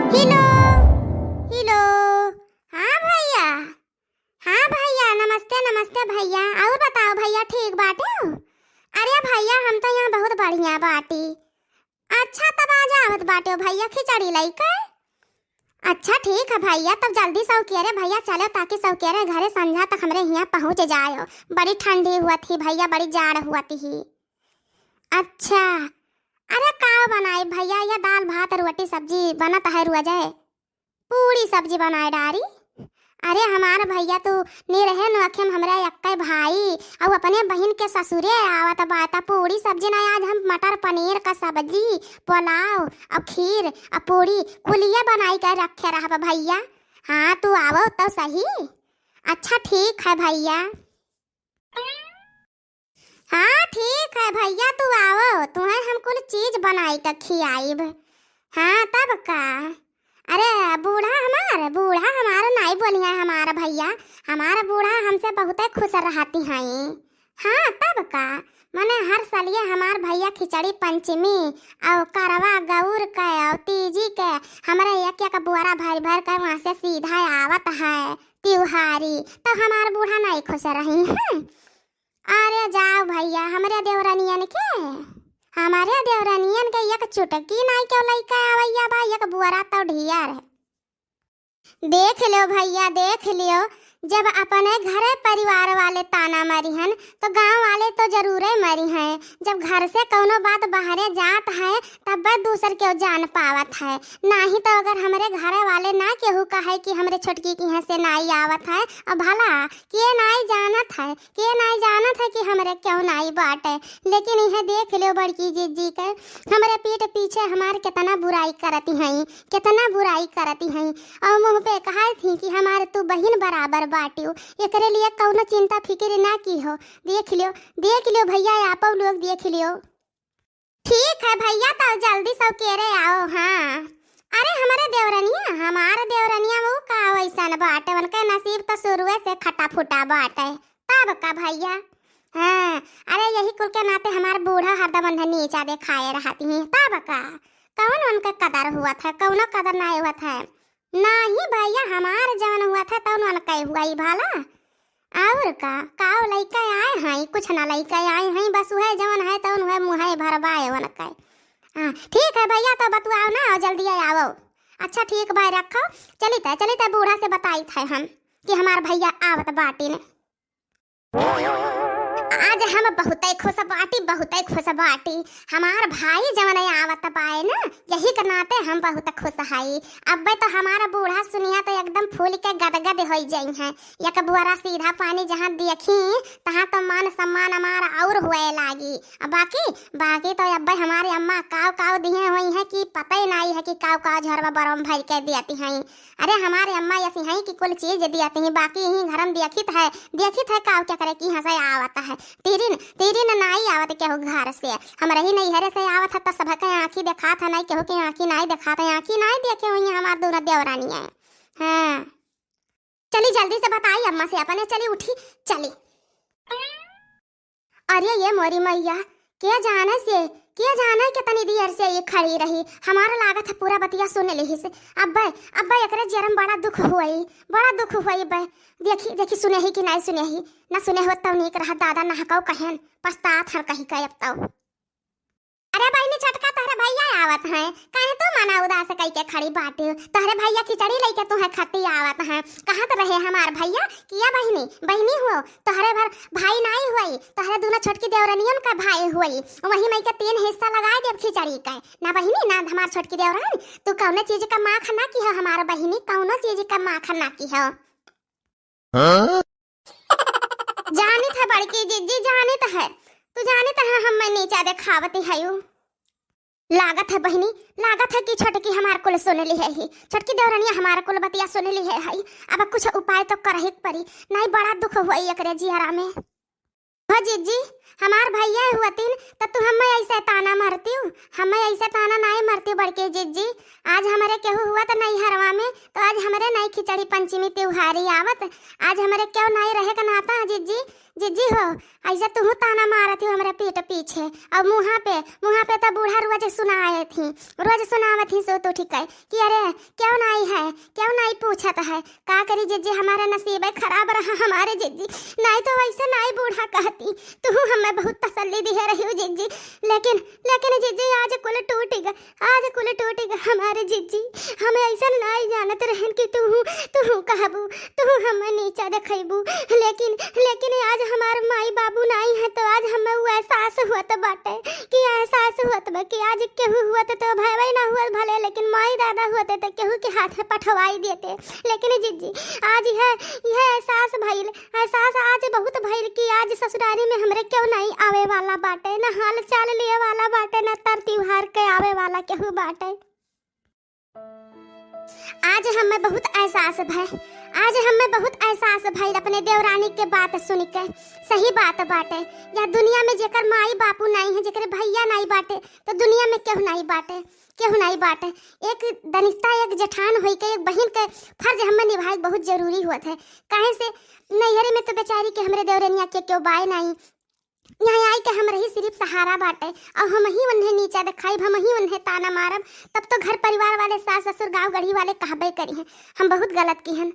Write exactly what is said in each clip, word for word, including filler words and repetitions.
हेलो, हेलो। हाँ भइया, हाँ भइया, नमस्ते, नमस्ते भइया। अउर बताओ भइया, ठीक बाटे हो? अरे भइया, हम तो यहाँ बहुत बढ़िया बाटी। अच्छा, तब आज आवत बाटे हो भइया खिचड़ी लइके? अच्छा, ठीक है भइया, तब जल्दी सौकेरे भइया चलो, ताकि सौकेरे घरे संझा तक हमरे हियाँ पहुँच जायो। बड़ी ठंडी हुआ थी भइया, बड़ी जाड़ हुआ थी। अच्छा, अरे का बनाई भइया, ये दाल भात रोटी सब्जी बनत है रोजे, पूड़ी सब्जी बनाए डारी। अरे हमार भइया तू निरहे नोखे में हमरे एक्के भाई, अउ अपने बहिन के ससुरे आवत बा, त पूड़ी सब्जी ना, आज हम मटर पनीर का सब्जी, पुलाव, अउ खीर, अउ पूड़ी कुलिया बनाई के रखे रहब भइया। हाँ, तू आवो तो सही। अच्छा, ठीक है भइया। हाँ, ठीक है भइया, तू आवो, तुहें हम कुल चीज बनाई के खियाइब। हाँ, तब का? अरे, बूढ़ा हमार, बूढ़ा हमार नाई बोलिया हमार भइया, हमार बूढ़ा हमसे बहुते खुश रहती हैं। हाँ, तब का? मने हर सलिए हमार भइया खिचड़ी पंचमी अउ करवा गौर के अउ तीजी के हमरे एक एक बोरा भर भर के वहाँ से सीधा आवत है त्योहारी, तो हमार बूढ़ा नाई खुश रही हैं। अरे जाओ भइया, हमरे देवरनियन के, हमरे देवरनियन के एक चुटकी नाई के लइके आवैया बा, एक बोरा तो ढियर है। देख लो भइया, देख लो, जब अपने घरे परिवार वाले ताना मरिहन, तो गाँव वाले तो जरूरे मरिहैं। जब घर से कउनो बात बाहरे जात है, तब दूसर केहू जान पावत है। नाहीं तो अगर हमरे घरे वाले ना केहू कहे कि हमरे छोटकी के यहाँ से नाई आवत है, अब भला के नाई जानत है, के नाई जानत है कि हमरे केहू नाई बाटे। लेकिन इहे देख लो बड़की जिज्जी के, हमरे पीठ पीछे हमार केतना बुराई करती हैं, केतना बुराई करती हैं। अउ मुँह पे कहत थी कि हमार तू बहिन बराबर बाटियो, एकरे लिए कउनो चिंता फिकिर ना किहो। देख लो, देख लो भइया, आपउ लोग देख लो। ठीक है भइया, तब जल्दी सौकेरे आओ। हाँ, अरे हमरे देवरनिया, हमार देवरनिया वो का वैसन बाटे, उनके नसीब तो शुरुए से खटा फुटा बाटे। तब का भइया? हाँ, अरे यही कुल के नाते हमार बूढ़ा हरदम उन्हें नीचा देखाए रहती हैं। तब का? कउन उनके कदर हुआ था? कउनो कदर नाहीं हुआ था। नाहीं भइया, हमार जवन हुआ था तउन उनके हुआ ही भला। अउर का? काव लइके आए हैं? कुछ ना लइके आए हैं, बस उहे जवन है तउन उहे मुँहे भरवाए उनके। हाँ, ठीक है भइया, तो बतुआओ ना, अउ जल्दी आवो। अच्छा ठीक भाई, रखो। चलित है, चलित है, बूढ़ा से बताइत है हम कि हमार भइया आवत बाटिन। आज हम बहुतै खुश बाटी, बहुतै खुश बाटी। हमार भाई जवन आवत बाए ना, यही के नाते हम बहुत खुश हई। अब्बे तो हमार बूढ़ा सुनिया तो एकदम फूल के गदगद होइ जइहैं। एक बोरा सीधा पानी जहाँ देखी, तहाँ तो मान सम्मान हमार अउर हुए लागी। अब बाकी, बाकी तो अब्बे हमारे अम्मा काव काव दिहे होइहैं कि पता ही नाहीं है कि काव काव झरवा बरम भर के देती हैं। अरे हमारे अम्मा ऐसी हैं कि कुल चीज दियाती हैं, बाकी यहीं घर में देखित है, देखित है काव केकरे की यहाँ से आवत है। तीरिन, तीरिन नाई आवत केहू घर से, हमरे ही नैहरे से आवत है, तो सबके आँखी देखात है, नाई केहू के आँखी नाई देखात है, आँखी नाई देखे हुई हैं हमार दोनों देवरानियाँ। हाँ, चली जल्दी से बताई अम्मा से अपने, चली उठी, चली। अरे ये मोरी मैया, के जाने से, के जाने कितनी देर से ये खड़ी रही। हमार लागत है पूरा बतिया सुन लिहिस। अब्बे, अब्बे एकरे जियरा में बड़ा दुख हुई, बड़ा दुख हुई बे। देखी, देखी सुनेही कि नाहीं सुनेही, ना सुने होत तउ नीक रहा दादा, ना हकौ कहेन, पछतात हन कही के अब तउ। अरे बहिनी छोटका तोहरे भइया आवत हैं, काहे तू मना उदास कइके खड़ी बाटिउ? तोहरे भइया खिचड़ी लइके तुहे खती आवत हैं। कहत रहे हमार भइया कि या बहिनी, बहिनी हुओ, तोहरे भर भाई नाहीं हुई, तोहरे दुनो छोटकी देवरनियन का भाई हुई। वही मइके तीन हिस्सा लगाए देब खिचड़ी के। ना बहिनी, ना हमार छोटकी देवरन, तू कउनो चीज का माख ना किहो हमार बहिनी, कउनो चीज का माख ना किहो। हाँ? जानित है बड़की जिज्जी, जानित है, तू जानित है हम मैं नीचा देखावती हयू। लागत है बहिनी, लागत है कि छोटकी हमार कुल सुन लिहे ही, छोटकी देवरनिया हमार कुल बतिया सुन लिहे ही। अब कुछ उपाय तो करही के पड़ी, नाहीं बड़ा दुख हुई एकरे जियरा में। हो जिज्जी, हमार भइया हुअतिन त तू हम्मे अइसे ताना मारतिउ, हम्मे अइसे ताना नाई मारतिउ बड़की जिज्जी। आज हमरे केहू हुअत नइहरवा में त आज हमरे नाई खिचड़ी पंचमी त्योहारी आवत, आज हमरे केहू नाई रहे क नाता जिज्जी। जिज्जी हो, अइसे तुहू ताना मारतिउ हमरे पीठ पीछे। अउर मुँहा पे, मुँहा पे त बूढ़ा रोज सुनाए थी, रोज सुनावत ही सोत उठि के कि अरे केहू नाई है, केहू नाई पूछत है। का करी जिज्जी, हमारा नसीबे खराब रहा हमारे जिज्जी, नाई तो वइसे नाई बूढ़ा कहती। तुहू हम्मे बहुत तसल्ली दिहे रहिउ जिज्जी, लेकिन, लेकिन जिज्जी आज कुल टूटि ग, आज कुल टूटि ग हमारे जिज्जी। हम अइसन नाई जानत रहन कि तुहू, तुहू कहबू, तुहू हम्मे नीचा देखइबू। लेकिन, लेकिन आज हमार माई बाबू नाई है त आज हम्मे उ एहसास होत बाटे कि एहसास होत बा कि आज केहू हुअत त भयवे ना हुअत भले, लेकिन माई दादा होते त केहू के हाथ में पठवाई देते। लेकिन जिज्जी, आज यह, यह एहसास भइल, एहसास आज बहुत भइल कि आज ससुरारी में हमरे केहू नाई आवे वाला बाटे, ना हाल चाल लिए वाला बाटे, ना तर त्योहार के आवे वाला केहू बाटे। आज हम्मे बहुत एहसास भय, आज हम्मे बहुत एहसास भइल अपने देवरानी के बात सुनि के। सही बात बाटे, यह दुनिया में जेकर माई बापू नाई है, जेकरे भइया नाई बाटे, त दुनिया में केहू नाई बाटे, केहू नाई बाटे। एक दनिस्ता, एक जेठान होई के एक बहिन के फर्ज हम्मे निभाए बहुत जरूरी होत है। काहे से नैहरे में त बेचारी के हमरे देवरनिया के केहू बाय नाई, यहाँ आई के हमरे ही सिर्फ सहारा बाटे, अउर हमही उन्हें नीचा देखाइब, हमही उन्हें ताना मारब, तब तो घर परिवार वाले, सास ससुर, गाँव गढ़ी वाले कहबे करिहें हम बहुत गलत किहन।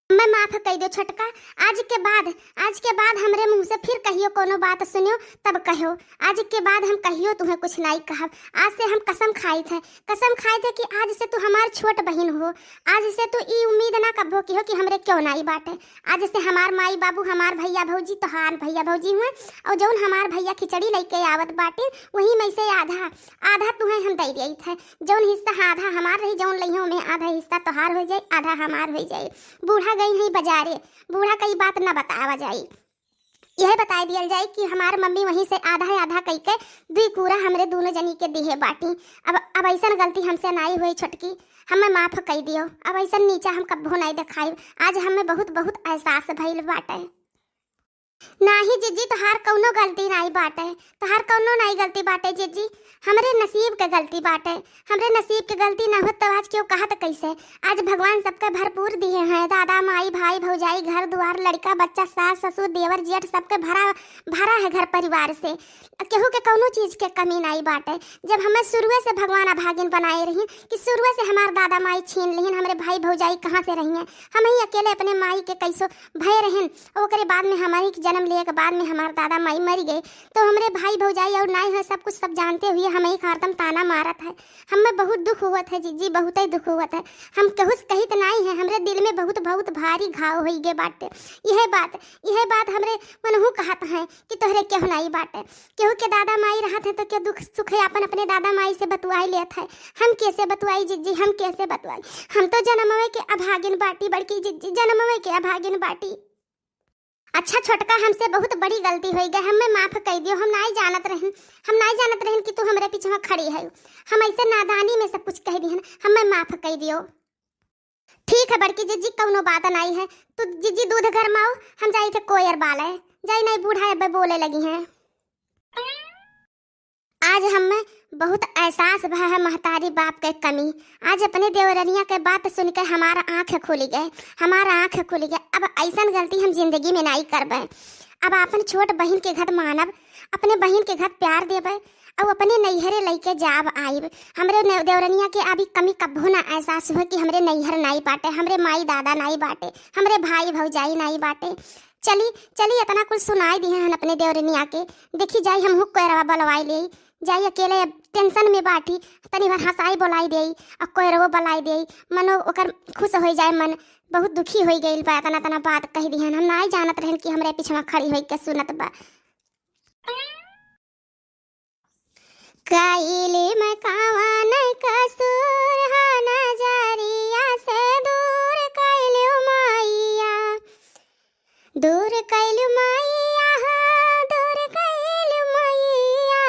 हम्मे माफ कइ दियो छोटका, आज के बाद, आज के बाद हमरे मुँह से फिर कहियो कोनो बात सुनियो तब कहो, आज के बाद हम कहियो तुहें कुछ नाई कहब। आज से हम कसम खाइत है, कसम खाइत है कि आज से तू हमार छोट बहिन हो, आज से तू ई उम्मीद ना कबो किहो कि हमरे केहू नाई बाटे। आज से हमार माई बाबू, हमार भइया भौजी, तोहार भइया भौजी हुए, अउर जउन हमार भइया खिचड़ी लइके आवत बाटे, वही में से आधा, आधा तुहें हम दइ दियत है। जउन हिस्सा आधा हमार रही, जउन लइहो में आधा हिस्सा तोहार होइ जाई, आधा हमार होइ जाई। बूढ़ा गई है बजारे, बूढ़ा कई बात ना बतावा जाई। यह बताइ दियल जाई कि हमार मम्मी वहीं से आधा आधा कइ के दुई कूरा हमरे दूनो जनी के दिहे बाटी। अब, अब अइसन गलती हमसे नाई होई छोटकी, हम्मे माफ कइ दियो। अब अइसन नीचा हम कब्बो नाई देखाइब। आज हम्मे बहुत, बहुत एहसास भइल बाटे। नाही जिज्जी, तोहार कउनो गलती नाई बाटे, तोहार कउनो नाई गलती बाटे जिज्जी, हमरे नसीब के गलती बाटे। हमरे नसीब के गलती ना होत तो आज केहू कहत कइसे? आज भगवान सबके भरपूर दिहे हैं, दादा, माई, भाई, भौजाई, घर दुआर, लड़का, बच्चा, सास, ससुर, देवर, जेठ, सबके भरा, भरा है घर परिवार से। केहू के कउनो चीज के कमी नाई बाटे। जब हमें शुरुए से भगवान अभागिन बनाए रहिन कि शुरुए से हमार दादा माई छीन लिहिन, हमरे भाई भौजाई कहाँ से रहिए? हम ही अकेले अपने माई के कैसो भय रहिन, ओकरे बाद में हमारी के जन्म लिए के बाद में हमार दादा माई मर गए, तो हमरे भाई भौजाई और नाई है, सब कुछ सब जानते हुए हमें ही हरदम ताना मारत है। हमें बहुत दुख हुअत है जिज्जी, बहुत ही दुख हुअत है। हम केहू से कहित नाई है, हमरे दिल में बहुत, बहुत भारी घाव होई गए बाटे। यह बात, यह बात हमरे मनहू कहत है कि तोहरे केहू नाई बाटे। केहू के दादा माई रहत है तो केहू दुख सुख है अपन अपने दादा माई से बतुआई लेत है। हम कैसे बतुआई जिज्जी, हम कैसे बतुआई? हम तो जन्मवे के अभागिन बाटी बड़की जिज्जी, जन्मवे के अभागिन बाटी। अच्छा छोटका, हमसे बहुत बड़ी गलती होई गए, हमें माफ कइ दियो। हम नाई जानत रहन, हम नाई जानत रहन कि तू हमरे पीछे खड़ी है। हम ऐसे नादानी में सब कुछ कह दिहन, हमें माफ कइ दियो। ठीक है बड़की जिज्जी, कउनो बात नाई है। तू जिज्जी दूध गरमाओ, हम जाई थे कोयर बाले, जाई नाई बूढ़ा अबे बोले लगी हैं। आज हमें बहुत एहसास भा है महतारी बाप के कमी। आज अपने देवरनिया के बात सुन के हमारा आँख खुल गए, हमारा आँख खुल गए। अब ऐसन गलती हम जिंदगी में नाई करबे। अब अपन छोट बहिन के घर मानब, अपने बहिन के घर प्यार देबे, और अपने नैहरे लइके जाब आइब। हमरे ने-, देवरनिया के अभी कमी कब्बो ना एहसास हुए कि हमरे नैहर नाई बाटे, हमरे माई दादा नाई बाटे, हमरे भाई भौजाई नाई बाटे। चली, चली, इतना कुछ सुनाई दिहे हन अपने देवरनिया के। देखी जाई, हमहू कोयरवा बलवाई ले जाई। अकेले अब टेंशन में बाटी, तनी भर हंसाई बोलाई देई, आ कोयरवो बलाई देई, मनो ओकर खुश होई जाए मन। बहुत दुखी होई गइल बा, इतना, इतना बात कह दिहन। हम नाई जानत रहन कि हमरे पिछवा खड़ी होई के सुनत बा। कैली मैं कवन कसूर, हा नजरिया से दूर कैलू मैया, दूर कैलू मैया, हा, दूर कैलू मैया,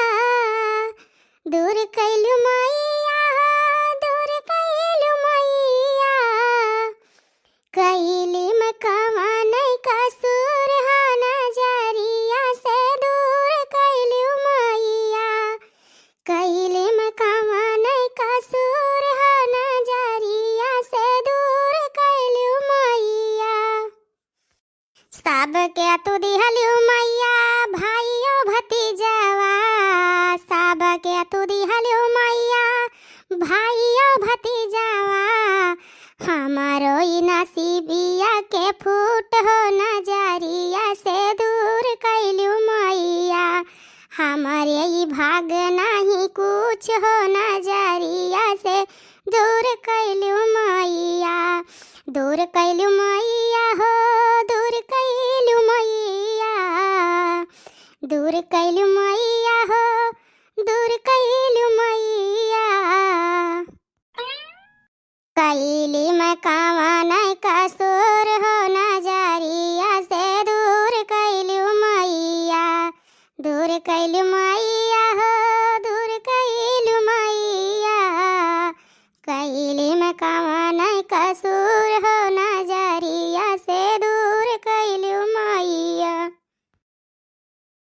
दूर कैलू मैया, हा, दूर कैलू मैया। कैली मैं कवन कसूर, हा नजरिया से दूर भतीजावा, हमारो ई नसीबिया के फूट हो, नजरिया से दूर कैलू मैया। हमारे ई भाग नाही कुछ हो, नजरिया से दूर कैलू मैया, दूर कैलू मैया हो, दूर कैलू मैया, दूर कैलू मैया हो, दूर कैलू मैया। कैली मैं कवन कसूर हो, नजरिया से दूर कैलू मैया, दूर कैलू मैया हो,